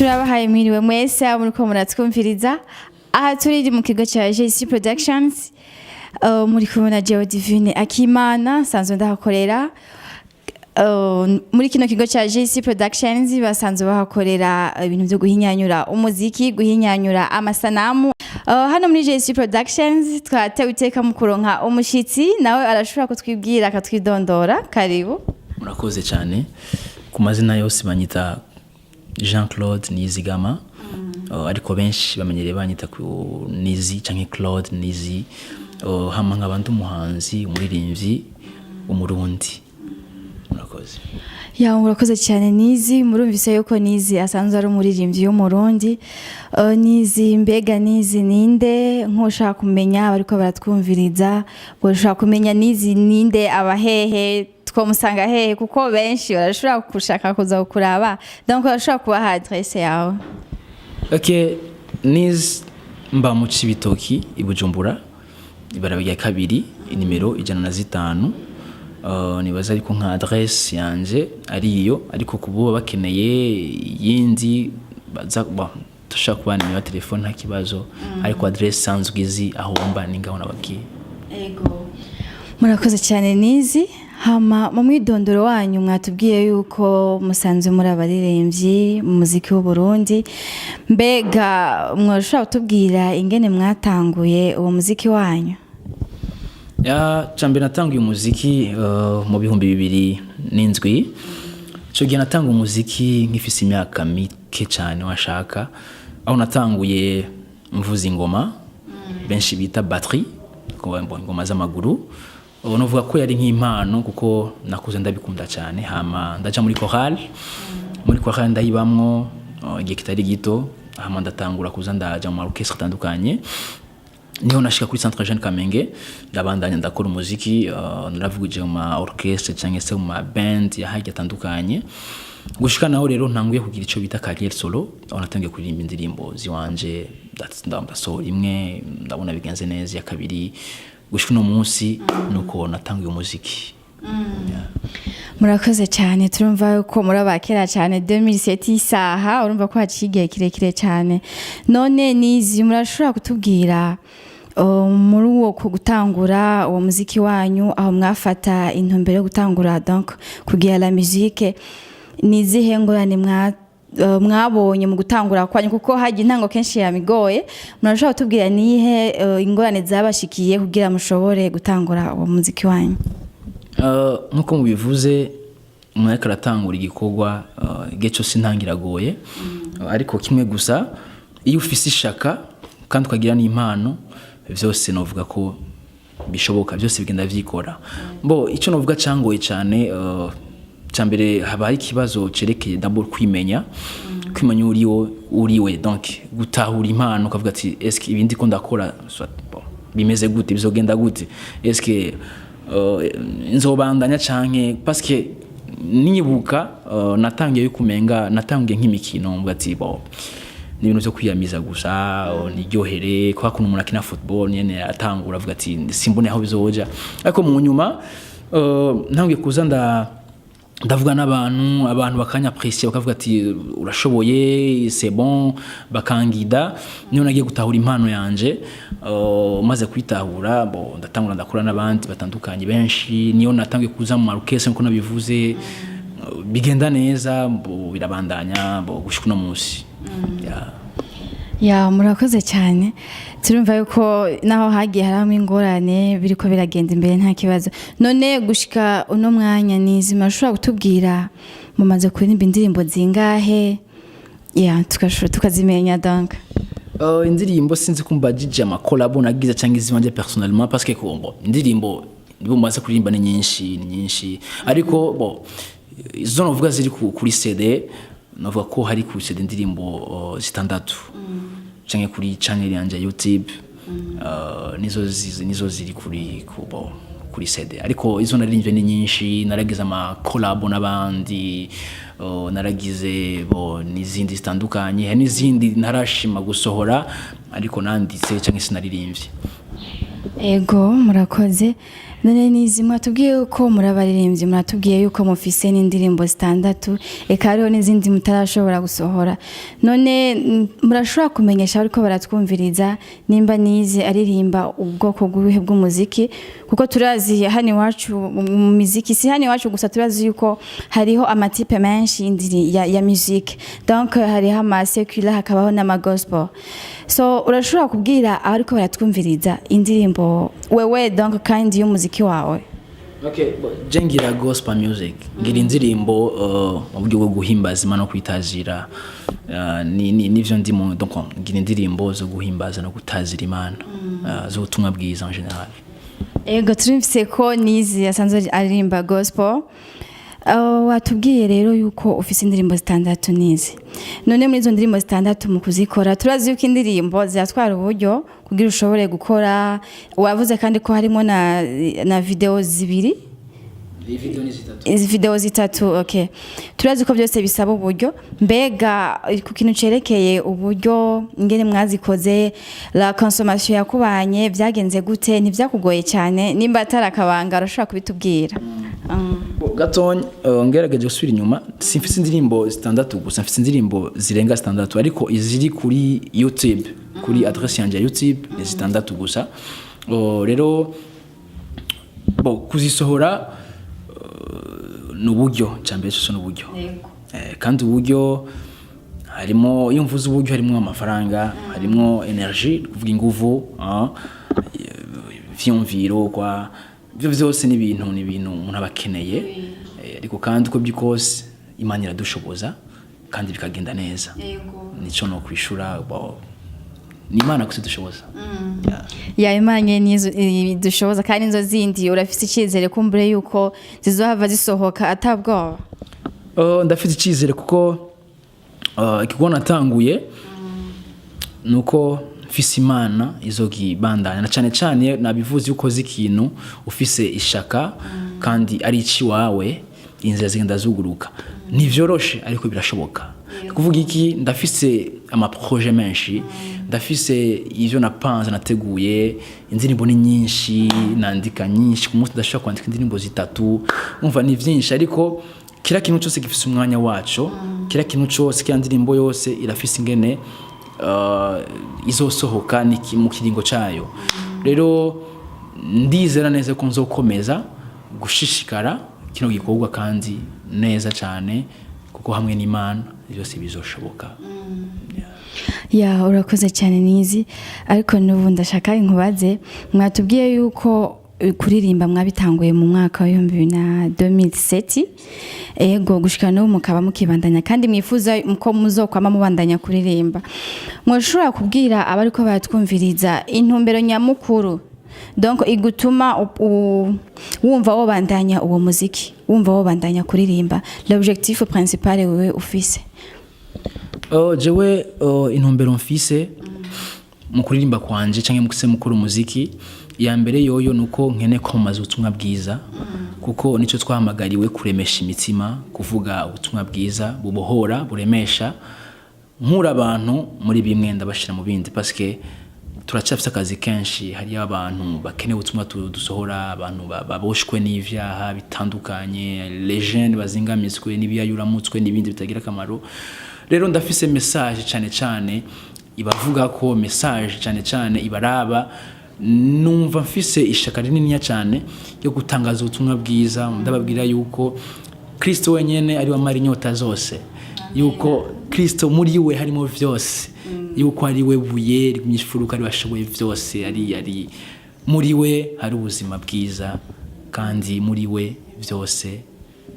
Turabahaye mwiriwe mwese abo muriko muratwumviriza. Aha turi mu kigo cya JC Productions. Muri kumwe na Jewe Divine Akimana, nsanzwe ndahakorera. Muri kino kigo cya JC Productions basanzwe bahakorera ibintu byo guhinyanyura umuziki, guhinyanyura amasanamu. Hano muri JC Productions twatewe iteka mu kuronka umushitsi, nawe arashobora kutwibwira akatwidondora. Karibu. Murakoze cyane. Ku mazina yose banyita Jean Claude Nizigama. Ariko benshi bamenyereye banyita ku Nizi canke Claude Nizi. Hama nkaba ndi umuhanzi, umuririmbyi, umurundi. Murakoze. Ya, murakoze cyane Nizi. Murumvise yuko Nizi asanzwe ari umuririmbyi w'umurundi. Nizi, mbega Nizi ninde? Nk'ushaka kumenya, bariko baratwumviriza boshaka kumenya Nizi ninde, abahehe, twomusanga hehe? Kuko benshi barashobora gushaka kuza kukuraba, donc barashobora kubaha adresse yawe. Ok, Nizi mba mu Cibitoki i Bujumbura, ibarabara rya kabiri, inimero 105. Nibaza ariko nka adresse yanje ariyo, ariko kububa bakeneye iyindi baza, bon, tushaka kuba nimero ya telefone, nta kibazo, ariko adresse sanzwe izi aho mba ni ngaho nababwiye. Ego. Murakoze cyane Nizi. Hama mu mwidondoro wanyu mwatubwiye yuko musanzwe muri abaririmbyi mu muziki w'u Burundi. Mbega mwashobora kutubwira ingene mwatanguye uwo muziki wanyu? Ya, cambere natanguye umuziki mu 2007. Ico gihe natanga umuziki nkifise imyaka mike cyane washaka, aho natanguye mvuza ingoma benshi bita batterie, ingoma z'amaguru. Ubu novuga ko yari nk'impano kuko nakuze ndabikunda cyane. Hama ndaja muri chorale, muri chorale ndayibamwo igihe kitari gito. Hama ndatangura kuza ndaja mu ma orchestre atandukanye, niho nashika kuri Centre Jeune Kamenge, ndabandanya ndakora umuziki. Naravugije mu ma orchestre cyangwa se mu ma band yahagiye atandukanye, gushika naho rero ntanguye kugira ico bita carrière solo, aho natangiye kuririmba indirimbo ziwanje. Ndasohora imwe, ndabona bigenze neza, iya kabiri, gushika uno munsi nuko natanguye umuziki. Murakoze cyane. Turumva ko muri abakera cyane, 2007 isaha, urumva ko haciye igihe kirekire cyane. None Nizi, murashobora kutubwira muri uwo ku gutangura uwo muziki wanyu, aho mwafata intumbero yo gutangura donc kugira la musique, ni izihe ngorane mwabonye mu gutangura kwanyu? Kuko hagiye intango kenshi yamigoye. Murashobora kutubwira nihe ingorane zabashikiye kugira mushobore gutangura uwo muziki wanyu? Nkuko mubivuze, umuntu ariko aratangura igikorwa, igihe cyose intango iragoye. Ariko kimwe gusa, iyo ufise ishaka kandi ukagira n'impano, vyose novuga ko bishoboka, byose bigenda vyikora. Bo icyo novuga cangoye cyane, cya mbere haba hari ikibazo cerekeye d'abord kwimenya, kwimenya uriwo uriwe, donc gutahura impano, ukavuga ati: "Est-ce que ibindi ko ndakora, soit, bon, bimeze gute, bizogenda gute? Est-ce que nzobandanya canke?" Parce que nibuka natangiye yukumenga natangiye nk'imikino, mvuga ati: "Bon, ni ibintu vyo kwiyamiza gusa, niryohere." Kwa kuntu umuntu akina football nyene atangura avuga ati: "Simbone aho bizoja." Ariko mu nyuma ntangiye kuza ndavuga n'abantu, abantu bakanya apprécier, bakavuga ati: "Urashoboye, c'est bon", bakangida. Niyo nagiye gutahura impano yanje. Maze kwitahura, bo ndatangura ndakora n'abandi batandukanye benshi, niyo natangiye kuza mu ma orchestre nkuko nabivuze. Bigenda neza, bo birabandanya, bo gushika uno munsi. Yeah. Ya, murakoze cyane. Turumva yuko naho hagiye haramo ingorane, biriko biragenda imbere, nta kibazo. None gushika uno mwanya, Nizi, murashobora kutubwira mumaze kuririmba indirimbo zingahe? Ya, tugashobora tukazimenya donc. Indirimbo sinzi ko mbajije ama collabo nagize cyangwa iziwanje personnellement, parce que ko indirimbo nibo maze kuririmba ni nyinshi, ni nyinshi. Ariko bo izo novuga ziri kuri CD, novuga ko hari ku CD indirimbo zitandatu, canke kuri channel yanje ya YouTube nizo ziri kuri ku, bo, kuri CD. Ariko izo naririmbye ni nyinshi, naragize ama collabo n'abandi, naragize bo n'izindi zitandukanye. Hari n'izindi ntarashima gusohora, ariko nanditse cyangwa sinaririmbye. Ego, murakoze. None nizi, mwatubwiye yuko muri abaririmbyi, muratubwiye yuko mufise n'indirimbo zitandatu, eka hariho n'izindi mutarashobora gusohora. None murashobora kumenyesha ariko baratwumviriza nimba nizi aririmba ubwoko bw'ubuhe bw'umuziki? Kuko turazi hano iwacu mu miziki, si hano iwacu gusa, turazi yuko hariho ama types menshi ya musique. Donc hariho ama secular, hakabaho n'ama gospel. So urashobora kubwira abariko baratwumviriza indirimbo wewe, donc kandi y'umuziki wawe? Okay, je ngira gospel music, ngira indirimbo mu buryo bwo guhimbaza Imana no kwitazira. Ni nivyo ndimo. Donc ngira indirimbo zo guhimbaza no gutazira Imana, z'ubutumwa bwiza en général. Ego, turumvise ko nizi asanzwe aririmba gospel. Watubwiye rero yuko ufise indirimbo zitandatu, nizi. None muri izo ndirimbo zitandatu, mu kuzikora, turazi yuko indirimbo ziratwara uburyo kugira ushobore gukora. Wavuze kandi ko harimo na video zibiri. Video ni zitatu. Izi video zitatu, okay. Turazi ko byose bisaba uburyo. Mbega ku kintu cerekeye uburyo, ingene mwazikoze, la consommation yakubanye vyagenze gute? Ntivyakugoye cyane? Nimba atari akabanga, urashobora kubitubwira. Gatonya ngerageje gusubira inyuma, simfise indirimbo zitandatu gusa, mfise indirimbo zirenga zitandatu, ariko iziri kuri YouTube, kuri adresse yanje ya YouTube, ni zitandatu gusa. Rero bo kuzisohora ni uburyo, cyambere cyose ni uburyo. Kandi uburyo harimo, iyo mvuze uburyo, harimo amafaranga, harimo energy, kuvuga inguvu, ivyiyumviro kwa ibyo byose ni ibintu umuntu aba akeneye. Ariko kandi uko biri kose Imana iradushoboza kandi bikagenda neza. Nico no kwishura bo, ni Imana gusa idushoboza. Yeah. Ya, Imana nizo dushoboza. Kandi inzo zindi urafise icyizere kumbure yuko zizohava zisohoka atabwoba? Ndafite icyizere kuko ikigo natanguye nuko mfise Imana izogibandanya, na cyane cyane nabivuze, iyo ukoze ikintu ufise ishaka kandi ari iwawe, inzira zigenda zuguruka. Ntivyoroshe ariko birashoboka. Kuvuga iki, ndafise ama projets menshi, ndafise ivyo napanze, nateguye. Indirimbo ni nyinshi, nandika nyinshi ku munsi, ndashobora kwandika indirimbo zitatu. Umva, ni vyinshi, ariko kila kintu cyose gifise umwanya waco. Kila kintu cyose, kila ndirimbo yose irafise ingene izosohoka mu kiringo cayo. Rero ndizera neza ko nzokomeza gushishikara kino gikorwa kandi neza cyane, kuko hamwe n'Imana byose bizoshoboka. Ya, urakoze cyane nizi. Ariko n'ubu ndashaka inkubaze, mwatubwiye yuko kuririmba mwabitanguye mu mwaka w'ibihumbi bibiri na 2007, ego, gushika n'ubu mukaba mukibandanya, kandi mwifuza ko muzokwama mubandanya kuririmba. Mwashobora kubwira abariko baratwumviriza intumbero nyamukuru, donc igutuma wumva wobandanya uwo muziki, wumva wobandanya kuririmba, l'objectif principal wewe ufise? Jewe intumbero mfise mu kuririmba kwanje canke mu se mukora umuziki, ya mbere yoyo nuko nkene kwamamaza ubutumwa bwiza, kuko nico twahamagariwe: kuremesha imitima, kuvuga ubutumwa bwiza bubohora, buremesha, nkura abantu muri bimwe ndabashira mu bindi, parce que turacyafise akazi kenshi. Hariyo abantu bakeneye ubutumwa dusohora, abantu baboshwe n'ivyaha bitandukanye, les jeunes bazingamizwe n'ibiyayuramutswe n'ibindi bitagira akamaro. Rero ndafise message cyane cyane ibavuga ko, message cyane cyane ibaraba. Numva mfise ishaka rininiya cyane yo gutangaza ubutumwa bwiza, ndababwira yuko Kristo wenyene ari we amara inyota zose, yuko Kristo muri we harimo vyose, yuko ari we buye rigumya imfuruka, ari we ashoboye vyose, ari muri we hari ubuzima bwiza, kandi muri we vyose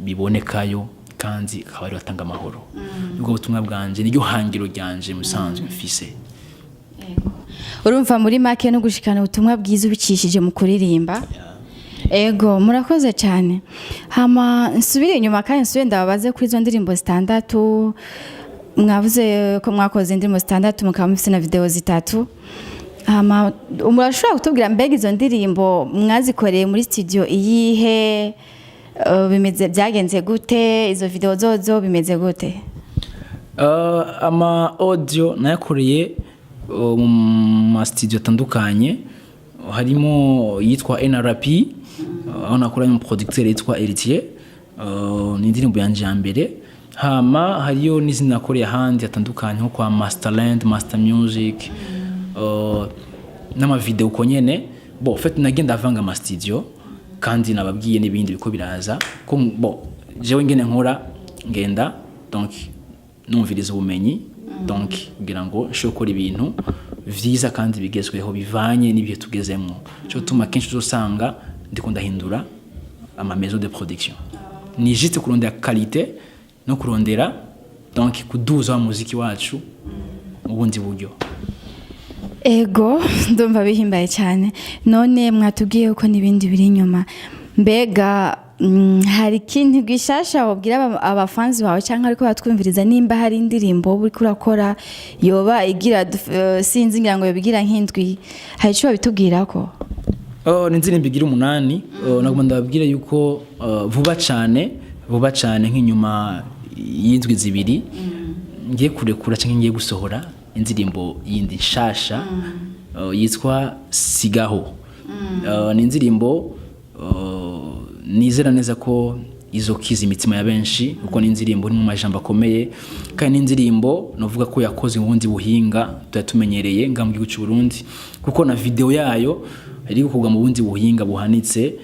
bibonekayo, kandi akaba ari we atanga amahoro. Nibwo butumwa bwanje, niryo hangiro ryanje musanzwe mfise. Urumva muri make no gushikana ubutumwa bwiza ubicishije mu kuririmba. Ego, murakoze cyane. Hama nsubire inyuma kandi nsubire ndababaze kuri izo ndirimbo zitandatu. Mwavuze ko mwakoze indirimbo zitandatu, mukaba mufite na video zitatu. Hama murashobora kutubwira mbega izo ndirimbo mwazikoreye muri studio iyihe? Bimeze, byagenze gute? Izo video zozo bimeze gute? Ama audio nayakoreye mu ma studio atandukanye, harimo yitwa NRP. Aho nakoranye umuproducteur yitwa Héritier. Ni indirimbo yanje ya mbere. Hama hariyo n'izindi nakoreye ahandi hatandukanye, nko kwa Masterland, Master Music, n'amavideo uko nyene. Bon, en fait nagenda avanga ama studio, kandi nababwiye n'ibindi biko biraza ko. Bon, jewe ngene nkora, ngenda donc numviriza ubumenyi, donc kugira ngo nshobore gukora ibintu vyiza kandi bigezweho, bivanye n'ibihe tugezemwo. Cyo tuma kenshi uzosanga ndiko ndahindura ama maison de production, ni juste kurondera qualité no kurondera donc kuduza wa muziki wacu mu bundi buryo. Ego, ndumva bihimbaye cyane. None mwatubwiye ko n'ibindi biri inyuma. Mbega hari ikintu gishasha wabwira abafanzi bawe cyangwa ariko batwumviriza, nimba hari indirimbo uriko urakora yoba igira sinzi, ngira ngo yoba igira nk'indwi, hari icyo babitubwirako? Oh, ni indirimbo igira 8. Oh, nagomba ndababwira yuko vuba cyane, vuba cyane, nk'inyuma y'indwi 2, ngiye kurekura cyangwa ngiye gusohora indirimbo yindi nshasha yitwa Sigaho. Ni indirimbo nizera neza ko izokiza imitima ya benshi, kuko ni indirimbo iri mu majambo akomeye, kandi ni indirimbo novuga ko yakoze mu bundi buhinga tuba tumenyereye nga mu gihugu cy'u Burundi, kuko na video yayo iri gukorwa mu bundi buhinga buhanitse,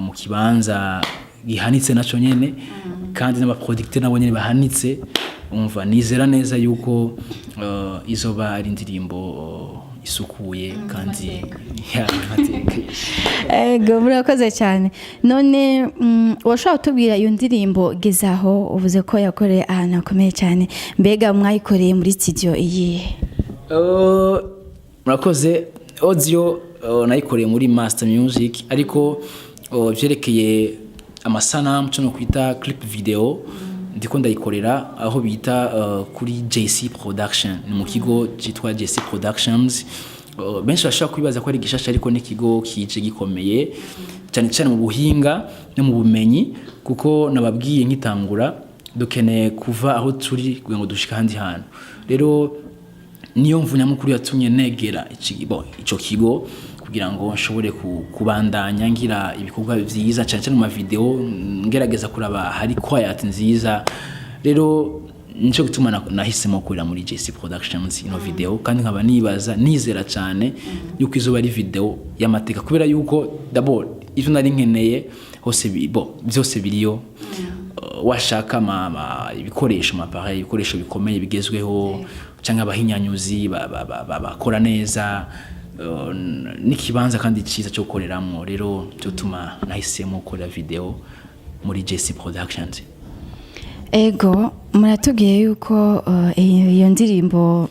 mu kibanza gihanitse naco nyene, kandi n'abaproducteur nabo nyene bahanitse. Umva, nizera neza yuko izoba ari indirimbo isukuye kandi ya amateka. Ego, murakoze cyane. None washobora kutubwira iyo ndirimbo Gezaho, uvuze ko yakoreye ahantu hakomeye cyane, mbega mwayikoreye muri studio iyihe? Murakoze. Audio nayikoreye muri Master Music, ariko vyerekeye amasanamu, cyo no kwita clip video, ndiko ndayikorera aho bita kuri JC Production. Ni mu kigo cyitwa JC Productions. Benshi bashobora kwibaza ko ari gishasha, ariko ni ikigo kije gikomeye cyane cyane mu buhinga no mu bumenyi, kuko nababwiye nkitangura, dukeneye kuva aho turi kugira ngo dushike ahandi hantu. Rero niyo mvu nyamukuru yatumye negera ico kigo, kugira ngo nshobore kubandanya ngira ibikorwa vyiza, cyane cyane mu mavideo, ngerageza kuraba hari quality nziza. Rero nico gituma nahisemo gukorera muri JC Productions ino video, kandi nkaba nibaza, nizera cyane yuko izoba ari video y'amateka, kubera yuko d'abord ivyo nari nkeneye hose bo byose biriyo. Washaka ibikoresho, amapareil, ibikoresho bikomeye bigezweho, cyangwa abahinyanyuzi bakora neza, n'ikibanza kandi cyiza cyo gukoreramo. Rero cyo tuma nahisemo gukorera video muri JC Productions. Ego, muratubwiye yuko iyo ndirimbo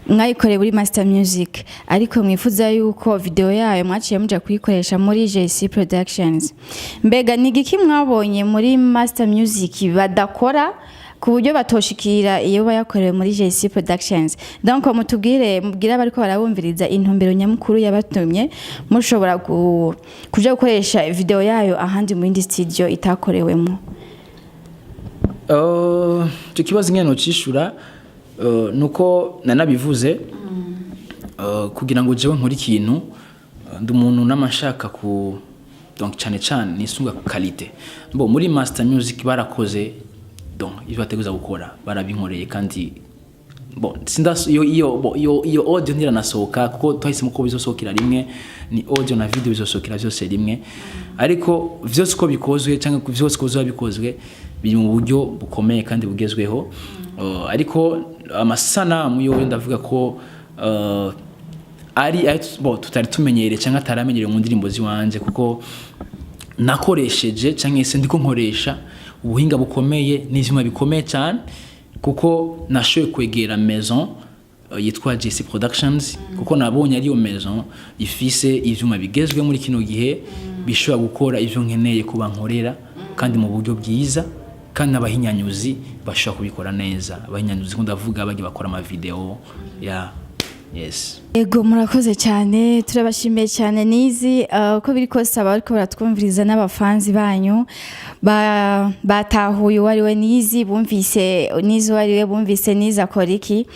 mwayikoreye muri Master Music, ariko mwifuza yuko video yayo mwaciye muja kuyikoresha muri JC Productions. Mbega ni igiki mwabonye muri Master Music badakora ku buryo batoshikira iyo bayakorewe muri JC Productions? Donc mutubwire, mubwire abariko barabumviriza intumbero nyamukuru yabatumye mushobora kuja gukoresha video yayo ahandi mu yindi studio itakorewemo. Icyo kibazo ingene nocishura, nuko nanabivuze, kugira ngo jewe nkore ikintu, ndi umuntu n'amashaka ku donc cyane cyane nisunga qualité. Bo muri Master Music barakoze donc ivyo bateguza gukora, barabinkoreye. Kandi bon, sindas iyo bo iyo audio ntiranasohoka, kuko twahisemo ko bizosohokera rimwe, ni audio na video bizosohokera vyose rimwe. Ariko vyose uko bikozwe, cyangwa vyose uko bizoba bikozwe, biri mu buryo bukomeye kandi bugezweho. Ariko amasanamu yo ndavuga ko ari bo tutari tumenyereye cyangwa ataramenyereye mu ndirimbo ziwanje, kuko nakoresheje cyangwa se ndiko nkoresha ubuhinga bukomeye n'ivyuma bikomeye cyane, kuko nashoboye kwegera maison yitwa JC Productions, kuko nabonye ariyo maison ifise ivyuma bigezwe muri kino gihe, bishobora gukora ivyo nkeneye kuba nkorera, kandi mu buryo bwiza, kandi n'abahinyanyuzi bashobora kubikora neza. Abahinyanyuzi ko ndavuga bagiye bakora ama video ya yes. Ego, murakoze cyane, turabashimiye cyane. Nizi uko biri kose, abariko baratwumviriza n'abafanzi banyu batahuye uwo ari we Nizi, bumvise Nizi uwo ari we, bumvise Nizi akora iki.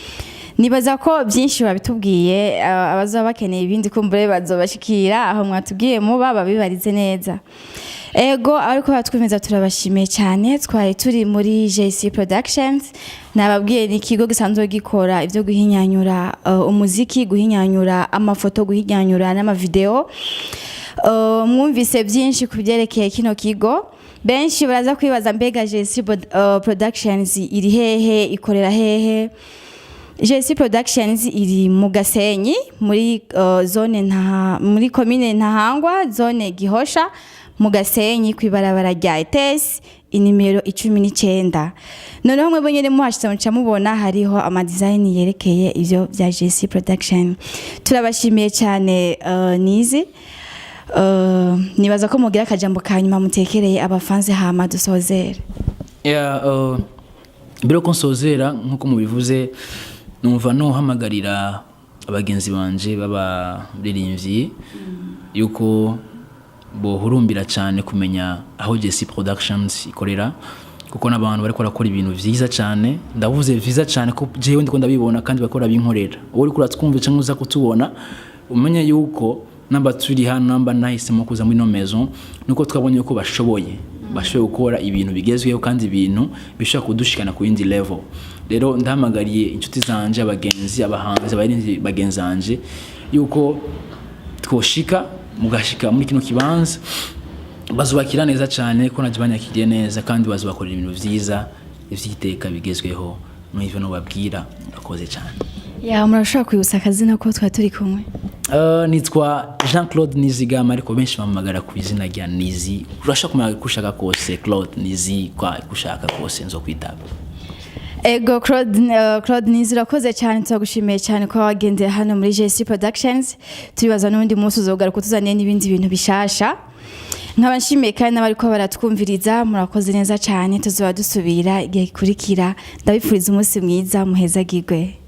Nibaza ko byinshi babitubwiye, abazoba bakeneye ibindi kumbure bazobashikira aho mwatubwiye muba babibarize neza. Ego, ariko batwemeza, turabashimiye cyane. Twari turi muri JC Productions. Nababwiye, ni ikigo gisanzwe gikora ibyo guhinyanyura umuziki, guhinyanyura amafoto, guhinyanyura n'amavideo. Mwumvise byinshi ku byerekeye kino kigo. Benshi baraza kwibaza: mbega JC Productions iri hehe, ikorera hehe? JC Productions iri mu Gasenyi, muri zone nta muri komine Ntahangwa, zone Gihosha, mu Gasenyi, kwibarabara rya ETS, inimero 19. Noneho mwebwe nyene muhashitse, muca mubona hariho ama design yerekeye ivyo bya JC Production. Turabashimiye cyane. Nizi, nibaza ko mugira akajambo ka nyuma mutekereye abafanze, hama dusozere. Yeah, mbere yuko nsozera, nk'uko mubivuze, numva nohamagarira abagenzi banje b'abaririmbyi yuko bohurumbira cyane kumenya aho JC Productions ikorera, kuko n'abantu bariko barakora ibintu vyiza cyane. Ndavuze vyiza cyane ko jewe ndiko ndabibona kandi bakora binkorera. Wowe uriko uratwumva cyangwa uza kutubona, umenye yuko namba turi hano, namba nahisemo kuza muri ino maison, nuko twabonye yuko bashoboye gukora ibintu bigezweho kandi ibintu bishobora kudushikana ku yindi level. Rero ndahamagariye inshuti zanje, abagenzi, abahanzi, abarinzi bagenzi banje, yuko twoshika mugashika muri kino kibanza, bazubakira neza cyane, ko naje banyakiriye neza, kandi bazubakorera ibintu vyiza ivy'iteka bigezweho. N'ivyo nobabwira. Murakoze cyane. Ya, murashobora kwibutsa akazina ko twari turi kumwe? Nitwa Jean Claude Nizigama, ariko benshi bampamagara ku izina rya Nizi. Urashaka kumenya uko ushaka kose, Claude Nizi, kwa uko ushaka kose nzokwitaba. Ego, Claude Nizi, urakoze cyane, turagushimiye cyane ko wagendeye hano muri JC Productions. Turibaza n'undi munsi uzogaruka utuzaniye n'ibindi bintu bishasha. Nkaba nshimiye kandi n'abariko baratwumviriza. Murakoze neza cyane, tuzoba dusubira igihe gikurikira. Ndabifuriza umunsi mwiza, muhezagirwe.